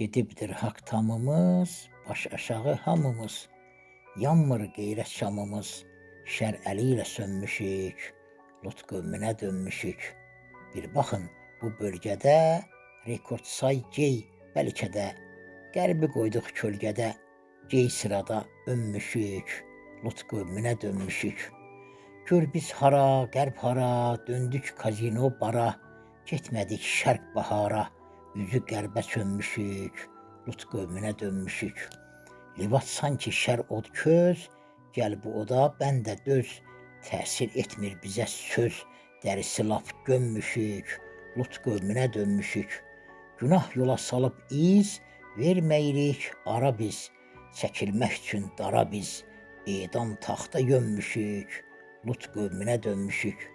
Gedibdir haqq tamımız, baş aşağı hamımız. Yanmır qeyrət şamımız, şər əli ilə sönmüşük, Lut qövmünə dönmüşük. Bir baxın bu bölgədə rekord say gey, bəlkə də qərbi qoyduq kölgədə, gey sırada önmüşük, Lut qövmünə dönmüşük. Gör biz hara, qərb hara, döndük kazino bara, getmədik şərq bahara, üzü qərbə çönmüşük, Lut qövmünə dönmüşük. Livat sanki şər od köz, gəl bu oda mən də döz, təsir etmir bizə söz, dərisi lap gömmüşük, Lut qövmünə dönmüşük. Günah yola salıb iz, verməyirik ara biz, çəkilmək üçün dara biz, edam taxta yönmüşük, Lut qövmünə dönmüşük.